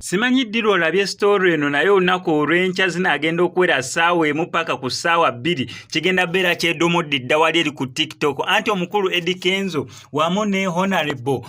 Simanyi ddi lw'olabye story eno, naye olunaku olw'enkya zinaagenda okuwera ssaawa 1 paka ku ssaawa 2, kigenda beera kyedomodde dda wali eri ku TikTok. Anti omukulu Eddy Kenzo wamu ne Honorable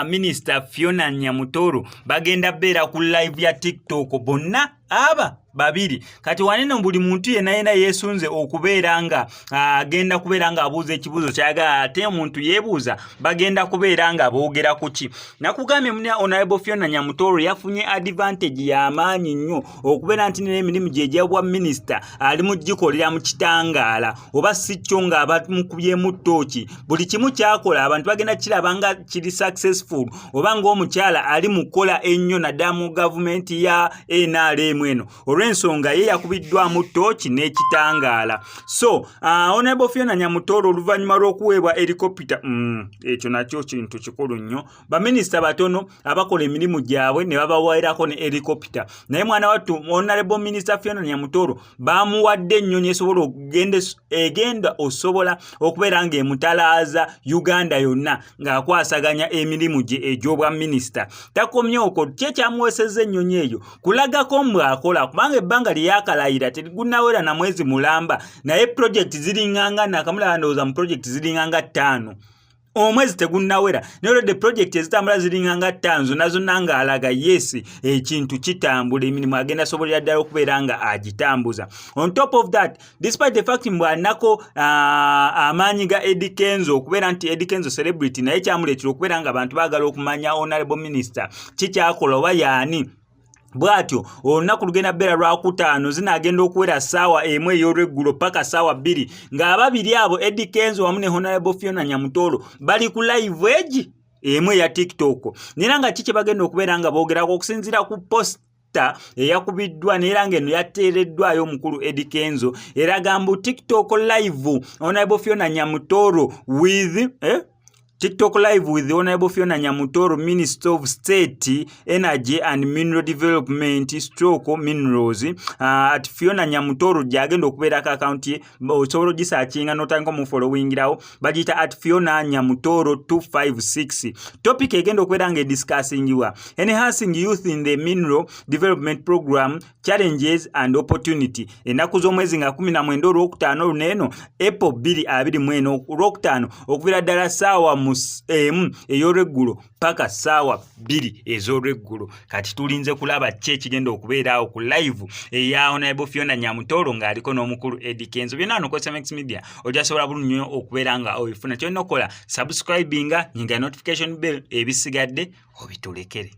Minister Fiona Nyamutoro bagenda beera ku live ya TikTok bonna aba babiri. Kati wanene buli muntu yenna yenna yeesunze okubeera nga agenda kubeera nga abuuza ekibuuzo kyayagala, ate omuntu yeebuuza bagenda kubeera nga boogera ku ki. Nakugambye muna Honorable Fiona Nyamutoro yafunye advantage y'amaanyi nnyo okubeera nti n'emirimu gye egy'obwa minisita ali mu gikolera mu kitangaala, oba si kyo ng'abamukubyemu ttooki. Buli kimu kyakola abantu bagenda kiraba nga kiri successful, oba ng'omukyala ali mu kukola ennyo naddala mu gavumenti ya NRM eno, olw'ensonga ye yakubiddwamu ttooki n'ekitangaala. So Honorable Fiona Nyamutoro, oluvannyuma lw'okuweebwa helicopter, ekyo nakyo kintu kikulu nnyo. Baminisita batono abakola emirimu gyabwe ne babaweerako ne helicopter, naye mwana wattu Honorable Minister Fiona Nyamutoro bamuwadde ennyonyi esobola okugenda, egenda osobola okubeera ng'emutalaaza Uganda yonna ng'akwasaganya emirimu gye egy'obwa minisita. Takomye okwo, ki ekyamuweesezza ennyonyi eyo kulagako mbw'akola, kubanga ebbanga lye yakalayira terigunnawera na mwezi mulamba, naye projekiti ziringanga nakamulaba, ndowooza mu projekiti ziringanga ttaano, omwezi tegunnawera, naye olwedde projekiti ezitambula ziringanga ttaano, zonna zonna ng'alaga yes, ekintu kitambula, emirimu agenda sobolera ddala okubeera nga agitambuza. On top of that, despite the fact mbu alinako amaanyi ga Eddy Kenzo, okubeera nti Eddy Kenzo celebrity, naye kyamuleetera okubeera nga abantu baagala okumanya Honorable Minister kikyakola oba yaani. Bw'atyo olunaku lugenda bbeera lwakutaano, zinaagenda okuwera ssaawa 1 ey'olweggulo paka ssaawa 2, ng'ababiri abo Eddy Kenzo wamu ne Honorable Fiona Nyamutoro bali ku live egi emu eya TikTok. Nera nga ki kye bagenda okubeera nga boogerako okusinziira ku post eyakubiddwa, neera ng'eno yateereddwayo omukulu Eddy Kenzo, eraga mbu "TikTok live Honorable Fiona Nyamutoro with", eh? "TikTok live with Honorable Fiona Nyamutoro, Minister of State, Energy and Mineral Development stroke Minerals, at Fiona Nyamutoro." Gyagenda okubeerako account ye, osobola ogisearchinga n'otandika omufollowingirawo, bagiyita @FionaNyamutoro256. Topic egenda okubeera nga ediscussingibwa, "Enhancing Youth in the Mineral Development Program, Challenges and Opportunity". Ennaku z'omwezi nga 19 olwokutaano oluneeno, April 2024, olwokutaano, okuviira ddala ssaawa 1 ey'olweggulo paka ssaawa 2 ez'olweggulo. Kati tulinze kulaba ki ekigenda okubeera awo ku live eya Honorable Fiona Nyamutoro ng'aliko n'omukulu Eddy Kenzo. Byonna wano ku SMX Media ojasobola bulungi nnyo okubeera nga obifuna. Kyolina okukola, subscribinga, nyinga notification bell, ebisigadde obitulekere.